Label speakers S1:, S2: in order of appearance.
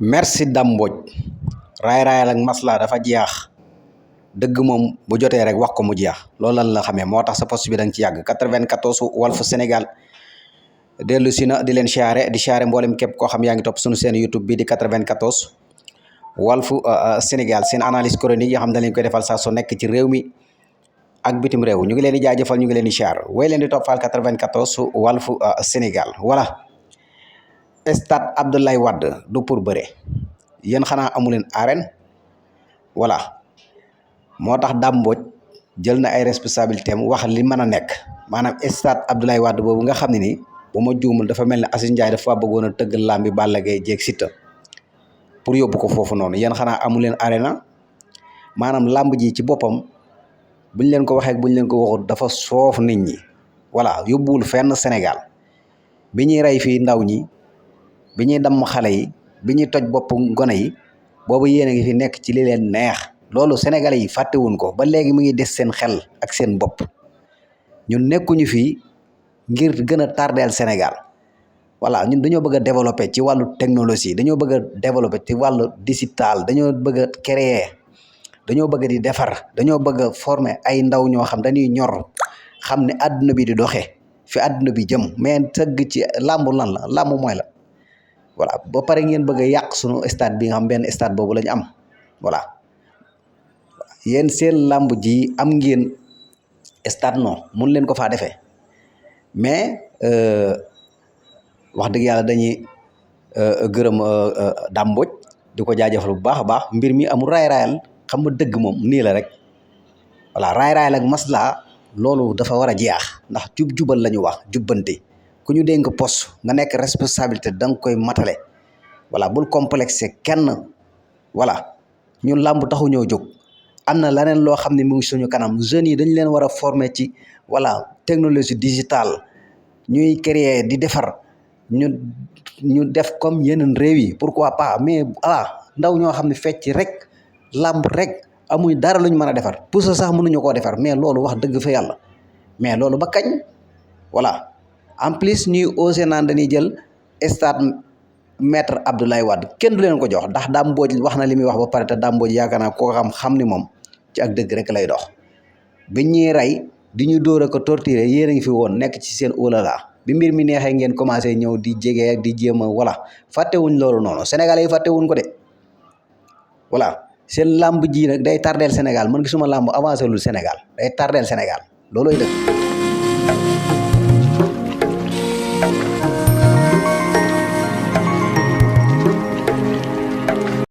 S1: merci Dame Mbodj raay-raayal ak masla dafa jeex dëgg moom bu jotee rek wax ko mu jeex loolu lan la xamee moo tax sa poste bi da nga ci yàgg 94 Walf Sénégal dellu si na di leen siyaare di siyaare mboolem képp koo xam yaa ngi topp suñu seen YouTube bi di 94 Walf Sénégal seen analyse chronique yoo xam ne leen koy defal saa su nekk ci réew mi ak bitim réew ñu ngi leen di jaajëfal ñu ngi leen di siyaar way leen di toppal 94 Walf Sénégal voilà stade Abdoulaye Wade du pour bëre yéen xanaa amu leen arène voilà moo tax Dame Mbodj jël na ay responsabilité am wax li mën a nekk maanaam stade Abdoulaye Wade boobu nga xam ne ni bu ma juumul dafa mel ne Aziz Ndiaye dafa bëggoon a tëgg làmbi Balla Gaye jeeg Siteu pour yóbbu ko foofu noonu yéen xanaa amu leen arène maanaam làmb ji ci boppam buñ leen ko waxee buñ leen ko waxut dafa soof nit ñi voilà yóbbuwul fenn Sénégal bi ñuy rey fii ndaw ñi bi ñuy damm xale yi bi ñuy toj bopp gone yi boobu yéen a ngi fi nekk ci li leen neex loolu sénégalais yi fàttewuñ ko ba léegi mu ngi des seen xel ak seen bopp ñun nekkuñu fii ngir gën a tardeel Sénégal voilà ñun dañoo bëgg a développer ci wàllu technologie dañoo bëgg a développer ci wàllu digital dañoo bëgg a créer dañoo bëgg di defar dañoo bëgg a former ay ndaw ñoo xam dañuy ñor xam ne àdduna bi di doxee fi àdduna bi jëm mais tëgg ci làmb lan la làmb mooy la voilà ba pare ngeen bëgg a yàq sunu stade bi nga xam benn stade boobu la ñu am voilà yéen seen làmb ji am ngeen stade non mun leen ko faa defee mais wax dëgg yàlla dañuy gërëm Dame Mbodj di ko jaajëfal bu baax a baax mbir mi amul raay-raayal xam nga dëgg moom nii la rek voilà raay-raayal ak masla loolu dafa war a jeex ndax jub-jubal la ñu wax jubbante ku ñu dénk poste nga nekk responsabilité da nga koy matale voilà bul complexé kenn voilà ñun làmb taxu ñoo jóg am na leneen loo xam ne mu ngi suñu kanam jeunes yi dañ leen war a former ci voilà technologie digitale ñuy créer di defar ñu def comme yeneen réew yi pourquoi pas mais ndaw ñoo xam ne fecc rek làmb rek amuñ dara luñ mën a defar pour ça sax mënuñu koo defar mais loolu wax dëgg fa yàlla mais loolu ba kañ voilà en plus ñuy osé naan dañuy jël stade maître Abdoulaye Wade kenn du leen ko jox ndax Dame Mbodj wax na li muy wax ba pare te Dame Mbodj yaakaar naa koo xam ni moom ci ak dëgg rek lay dox bi ñuy rey di ñu dóor a ko torturer yéen a ngi fi woon nekk ci seen olala bi mbir mi neexee ngeen commencé ñëw di jege di jéem a voilà fàttewuñ loolu noonu sénégalais yi fàttewuñ ko de voilà seen làmb ji nag day tardeel Sénégal man gisuma làmb avancé lul Sénégal day tardeel Sénégal looloy dëgg